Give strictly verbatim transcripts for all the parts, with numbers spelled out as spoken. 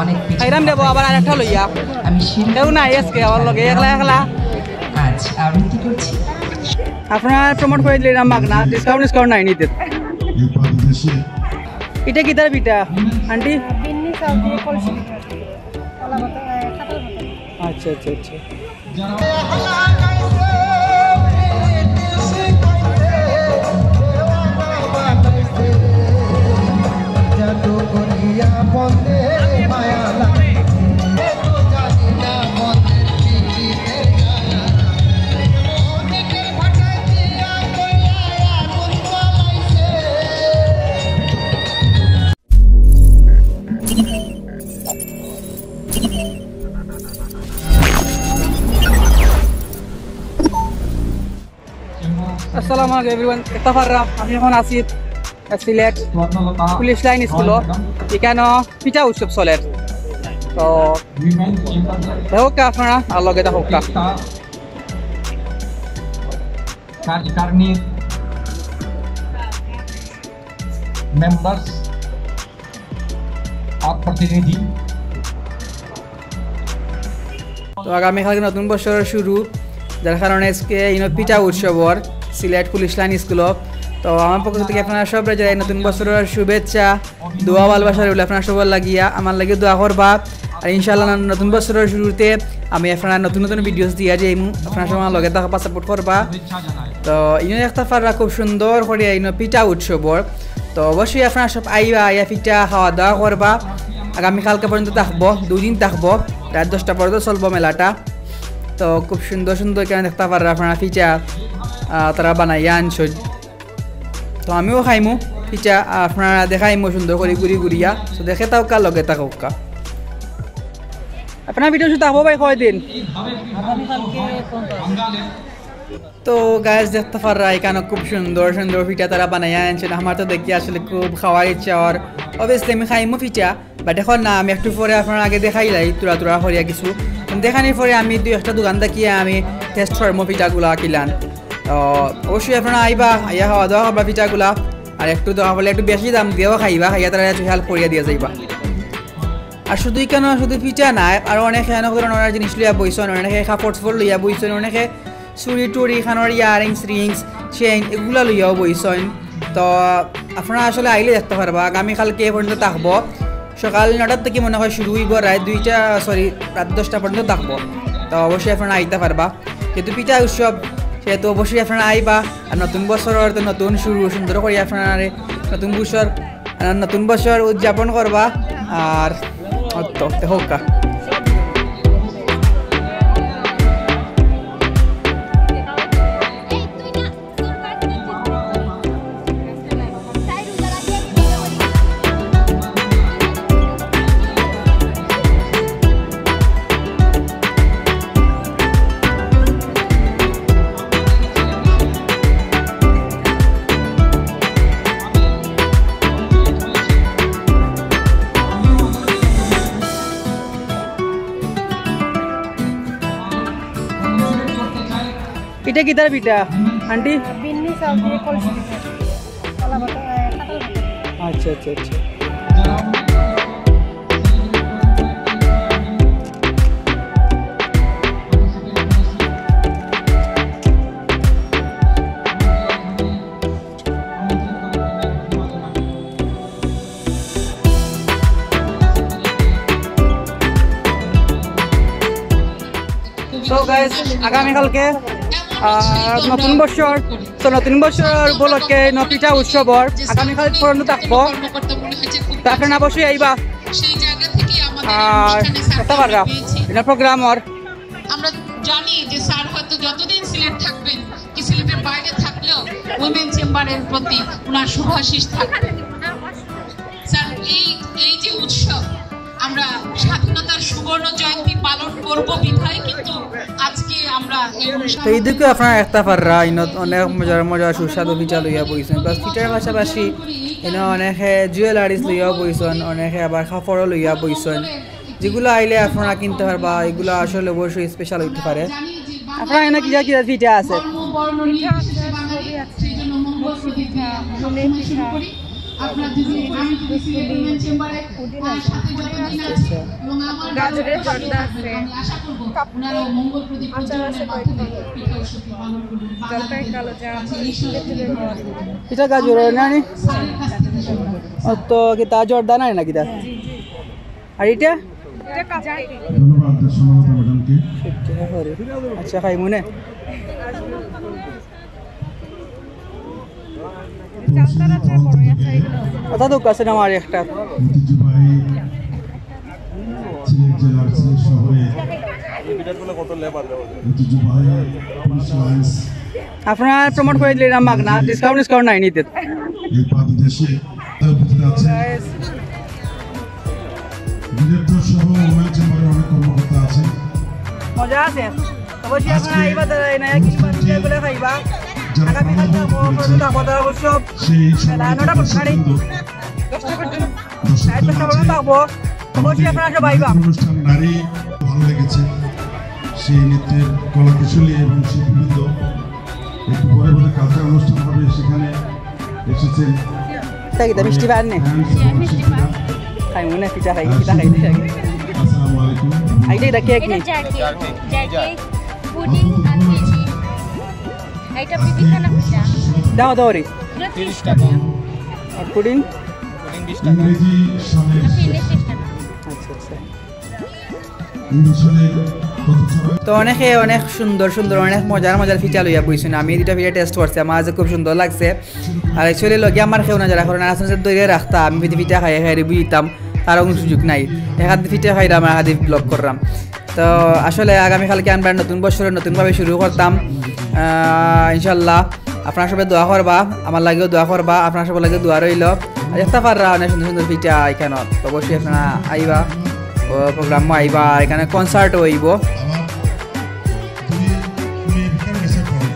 অনেক পিঠা খাইলাম দেবো আবার আরেকটা লইয়া। আমি শিল্পী কেউ নাই আজকে আমার লগে, একলা একলা। আজ আবৃত্তি করছি। আপনারা প্রমোট করে দিলেন মাগনা, ডিসকাউন্ট ডিসকাউন্ট নাই নিতে। এটা কিতার পিঠা আন্টি? বিন্নি চাউল দিয়ে কলসি পিঠা। কলা পাতা, এ, কাঁঠাল পাতা। আচ্ছা আচ্ছা আচ্ছা। আসসালামু আলাইকুম এভরিওয়ান, কিতা খবর? আমি এখন আছি সিলেট পুলিশ লাইন স্কুলো, এখানো পিঠা উৎসব চলের। তো দেখউক্কা আপনারা, আর লগে দেখউক্কা। কার্যকারিণীর মেম্বার্স আর প্রতিনিধি। তো আগামীকালকে নতুন বছরর শুরু, যার কারণে আজকে ইনো পিঠা উৎসব অর সিলেট পুলিশ লাইন স্কুলো। তো আমার পক্ষ থাকি আপনারা সবরে জানাই নতুন বছরর শুভেচ্ছা, দোয়া, ভালোবাসা রইল আপনারা সবর লাগিয়া। আমার লাগি দোয়া করবা, আর ইনশাআল্লাহ নতুন বছরর শুরুতে আমি আপনারা নতুন নতুন ভিডিওস দিয়া যাইমু, আপনারা সব আমার লগে থাকবা, সাপোর্ট করবা। তো ইনো দেখতা পাররা খুব সুন্দর করি ইনো পিঠা উৎসব অর। তো অবশ্যই আপনারা সব আইবা, আইয়া পিঠা খাওয়া দাওয়া করবা। আগামীকালকে পর্যন্ত থাকবো, দুই দিন থাকবো, রাত দশটা পর্যন্ত চলবো মেলাটা। তো খুব সুন্দর সুন্দর কেন দেখতা পাররা আপনারা পিঠা, আহ, তারা বানাইয়া আনছইন। তো আমিও খাইমু পিঠা, আপনারা দেখাইমু সুন্দর করি ঘুরি ঘুরিয়া। তো দেখে থাকউক্কা, লগে থাকউক্কা। আপনার ভিডিও শুধু থাকবো ভাই কয়দিন? তো গাইস দেখতা পাররা এখানো খুব সুন্দর সুন্দর পিঠা তারা বানাইয়া আনছইন। আমার তো দেখি আসলে খুব খাওয়ার ইচ্ছা অর, অবভিয়াসলি আমি খাইমু পিঠা, বাট এখন না, আমি একটু পরে আপনারার আগে দেখাইলাই তুরা তুরা করিয়া কিছু। দেখানির পরে আমি দুই একটা দোকান দেখিয়া আমি টেস্ট করমু পিঠাগুলা কিলান। তো অবশ্যই আপনারা আইবা, আইয়া খাওয়া দাওয়া করবা পিঠাগুলা, আর একটু দরকার পড়লে একটু বেশি দাম দিয়াও খাইবা, খাইয়া তারা একটু হেল্প করিয়া দিয়া যাইবা। আর শুধু ইখানো শুধু পিঠা নায়, আর অনেকে অনেক ধরনের জিনিস লইয়া বইছইন, অনেকে কাপড় চোপড় লইয়া বইছইন, অনেকে চুড়ি টুড়ি, কানর ইয়ারিংস, রিংস, চেইন এগুলা লইয়াও বইছইন। তো আপনারা আসলে আইলে দেখতা পারবা, আগামীকালকে পর্যন্ত থাকবো। সকাল নয়টার থাকি মনে হয় শুরু অইবো, রাত দুইটা, সরি, রাত দশটা পর্যন্ত থাকবো। তো অবশ্যই আপনারা আইতা পারবা, যেহেতু পিঠা উৎসব, সেহেতু অবশ্যই আপনারা আইবা। আর নতুন বছরর তো নতুন শুরু, সুন্দর করি আপনারা নতুন বছর, আহ, নতুন বছর উদযাপন করবা। আর অত দেখউক্কা। এটা কিতার পিঠা আন্টি? বিন্নি চাউল দিয়ে কলসি পিঠা। কলা পাতা, এ, কাঁঠাল পাতা। আচ্ছা আচ্ছা আচ্ছা। So guys, আগামীকালকে, আহ, নতুন বছর। তো নতুন বছর উপলক্ষে ইনো পিঠা উৎসব অর, আগামীকাল পর্যন্ত থাকবো। তো আপনারা অবশ্যই আইবা। আর দেখতা পাররা ইনো প্রোগ্রাম অর। আমরা জানি যে স্যার হয়তো যতদিন সিলেট থাকবেন, কি সিলেটের বাইরে থাকলেও উইমেন চেম্বারের প্রতি ওনার শুভাশিস থাকবে। স্যার, এই, এই যে উৎসব, আমরা স্বাধীনতার সুবর্ণ জয়ন্তী পালন করব বিধায় কিন্তু আজকে আমরা এই অনুষ্ঠান তো এইদিকে আপনারা দেখতা পাররা, ইনো অনেক মজার মজার সুস্বাদু পিঠা লইয়া বইছইন। প্লাস পিঠার পাশাপাশি ইনো অনেকে জুয়েলারিজ লইয়াও বইছইন, অনেকে আবার কাপড়ও লইয়া বইছইন। যেগুলা আইলে আপনারা কিনতা পারবা, এগুলা আসলে অবশ্যই স্পেশাল অইতে পারে। আপনারা ইনো কিতা কিতা পিঠা আছে? পিঠা আছে, সবই আছে। পিঠা, জুলি পিঠা, আপনারা যদি, আমি যদি সিলেট উইমেন চেম্বারে, আহ, সাথে যতদিন আছি এবং আমার গাজরের জর্দা আছে। আমি আশা করব ওনারাও মঙ্গল প্রদীপ উজ্জ্বলনের মাধ্যমে পিঠা উৎসবটি পালন করবেন। বাঙালিদের কাছে এই সব এটা গাজর নানি? স্যারের কাছ থেকে শুনবেন। ও তো কিতা জর্দা নানি না কিতা? আর এটা? ধন্যবাদ সম্মানিত ম্যাডামকে। আচ্ছা, খাই মনে। কথা তো কাছে না আমার একটা। ঐতিহ্যবাহী সিলেট জেলার সিলেট শহরে ঐতিহ্যবাহী পুলিশ লাইন্স আপনারা প্রমোট করে দিলেন মাগনা, ডিসকাউন্ট ডিসকাউন্ট নাই নিতে। এই পাদদেশে উপস্থিত আছেন। ডিরেক্টর সহ উইমেন চেম্বারের অনেক কর্মকর্তা আছেন। মজা আছে। অবশ্যই আপনারা আজকে আইবা, তারা এই নায়ক কিংবা অনুষ্ঠানটি বিজয় বলে খাইবা। যারা আগামীকাল পালন থাকবো, করেছে, পরশু থাকবো, তারা অবশ্য সেই বেলা সম্মানিত নয়টা পর্যন্ত, দর্শকবৃন্দ, দশটা পর্যন্ত রাত দশটা পর্যন্ত আছে। থাকবো। অবশ্যই আমাদের আপনারা সবাই আইবা। অনুষ্ঠান নারী ভালো লেগেছে, সেই নৃত্যের কলাকুশলী এবং শিল্পীবৃন্দ। একটু পরে বোধহয় কালচার অনুষ্ঠান হবে, সেখানে এসেছেন। তাই কিতা মিষ্টি পান নে? হ্যাঁ, মিষ্টি পান। খাই মনে পিঠা খাই, পিঠা খাই, পিঠা খাই। আসসালামু আলাইকুম। আইটা এটা কেক নি? এটা jar cake, jar cake, pudding আর খেজুর। এটা বিবিখানা পিঠা। দাও, দাও রে। এগুলো ত্রিশ টাকা। আর পুডিং? পুডিং বিশ টাকা। ইংরেজি সালের এগুলো তিনশো ত্রিশ টাকা। আচ্ছা, আচ্ছা। তো অনেকে অনেক সুন্দর সুন্দর, অনেক মজার মজার পিঠা লইয়া বইছইন। আমি দুইটা পিঠা টেস্ট করছি, আমার কাছে খুব সুন্দর লাগছে। আর অ্যাকচুয়ালি লগে আমার কেউ না, যারা করোনা আছে, ধরে রাখতা, আমি যদি পিঠা খাই, খাই বুঝতাম, তারও কোনো সুযোগ নাই। এক হাতে পিঠা খাইলাম, আর এক হাতে ব্লগ করলাম। তো আসলে আগামীকালকে আমরা নতুন বছরের নতুনভাবে শুরু করতাম, আহ, ইনশাল্লাহ। আপনারা সবাই দোয়া করবা, আমার লাগিও দোয়া করবা, আপনারা সবার লাগিও দোয়া রইল। আর দেখতা পাররা অনেক সুন্দর সুন্দর পিঠা এখানো, তো অবশ্যই আপনারা আইবা, ও প্রোগ্রামও আইবা, আর এখানে কনসার্টও অইবো। আমার দুই মেয়ে এখানে এসে পড়ে।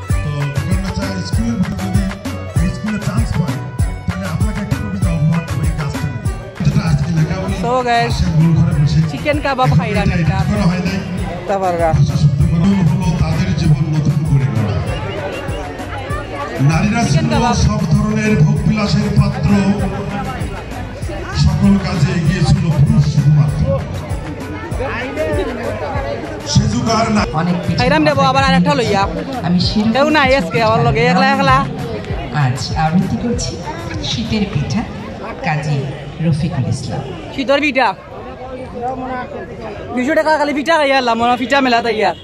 তো এখানে চাই স্কুলের ভিতরে যদি এই স্কুলে চান্স পায়, তাহলে আপনাকে একটা কবিতা উপহার দেবো এই গাছটা নিয়ে। তো গাইস, চিকেন কাবাব খাইলাম একটা। তারপর রা- তাদের জীবন নতুন করে গড়া। নারীরা ছিল সব ধরনের ভোগ বিলাসের পাত্র, সকল কাজে এগিয়ে ছিল পুরুষ শুধুমাত্র। সে যুগ আর না। অনেক কিছু খাইলাম দেবো আবার আরেকটা লইয়া। আমি শিরোপা কেউ নাই আজকে আমার লগে, একলা একলা। আজ আবৃত্তি করছি শীতের পিঠা, কাজী রফিকুল ইসলাম। শীতর পিঠা। দুইশো টাকা খালি পিঠা খাইয়া আইলাম, মনে হয় পিঠা মেলা তাই আর।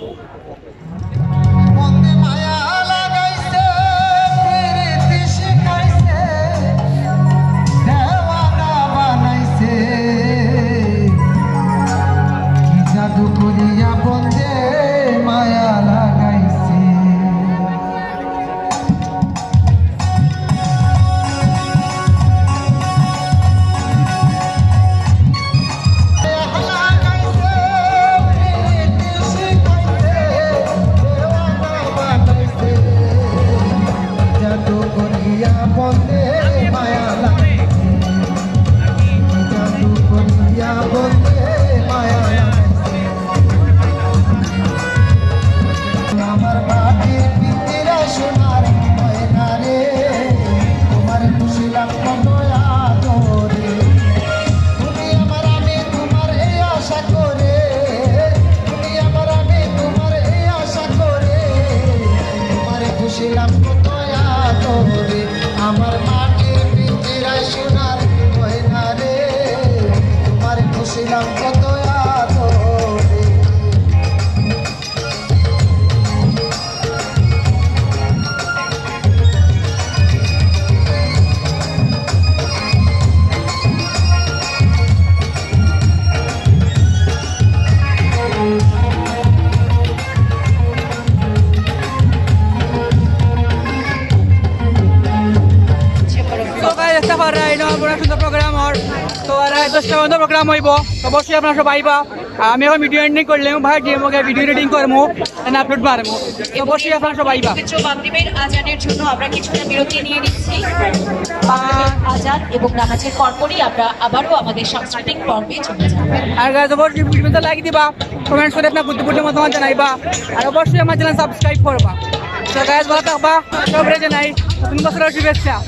তো গাইস, দেখতা পাররা, এই নয় বড় সুন্দর প্রোগ্রাম আর তো আর রাত দশটা পর্যন্ত প্রোগ্রাম অইবো। তো অবশ্যই আপনারা সবাই আইবা। আমি এখন ভিডিও এডিটিং করলাম, ভাই গিয়ে মগে ভিডিও এডিটিং করমু, এনে আপলোড মারমু। তো অবশ্যই আপনারা সবাই আইবা। উচ্চ মাগরিবের আজানের জন্য আমরা কিছুটা বিরতি নিয়ে নিচ্ছি। মাগরিবের আজান এবং নামাজের পরপরই আমরা আবারও আমাদের সাংস্কৃতিক পর্বে চলে যাব। আর গাইস, অবশ্যই ভিডিওটা লাইক দিবা, কমেন্টস করে আপনার গুরুত্বপূর্ণ মতামত জানাইবা, আর অবশ্যই আমার চ্যানেল সাবস্ক্রাইব করবা। তো গাইস, ভালো থাকবা, সবরে জানাই নতুন বছরের শুভেচ্ছা।